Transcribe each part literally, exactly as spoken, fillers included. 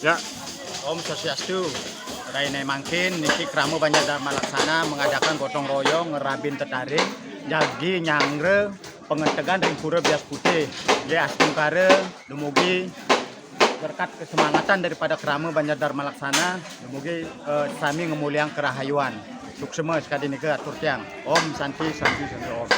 Ya. Om Swastiastu. Raine mangkin niki krama Banjar Dharma Laksana mengadakan gotong royong ngerabin tetaring jagi nyanggra pengentegan ring pura Bias Putih. Nggih, astungkara dumugi berkat kesemangatan daripada krama Banjar Dharma Laksana, dumugi, eh, sami ngemuliang kerahayuan. Suksema sakadi nika atur tiang. Om Santi, Santi, Santi Om.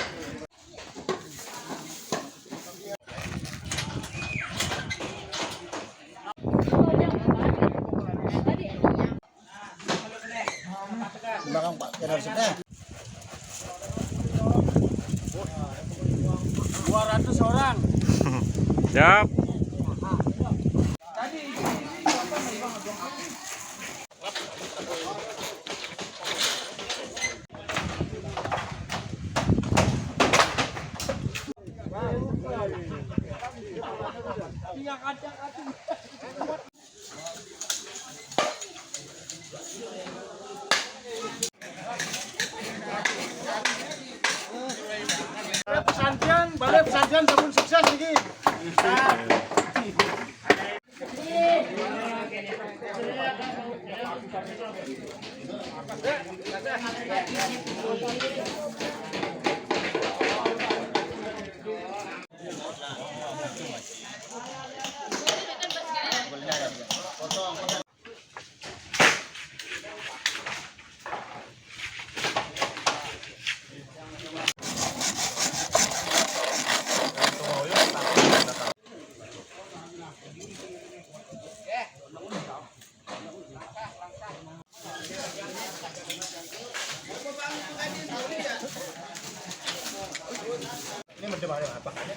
Belakang, Pak, biar harus, eh. Dua ratus orang. Siap. Pesantren, balik pesantren sampun sukses niki. Ini mesti pakai apa aja?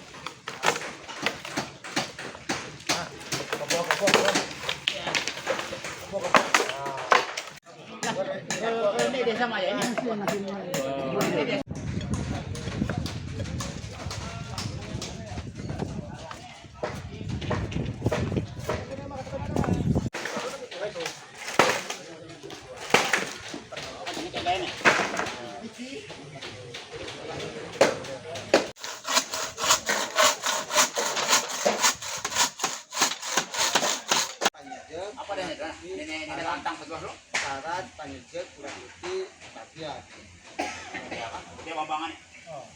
Ah, kopok, kopok, kopok. Kopok, kopok. Ah. Ini desa Maya ini. Apa dah ni? Ini, ini, ini lantang sebelah tu. Syarat panyujud kurang lebih bagian. Dia babangan ni. Oh.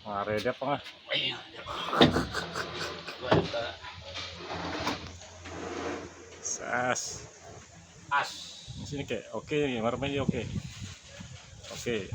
Mare dia apa? Sas. As. Sini, Kek. Oke, marmai oke. Oke.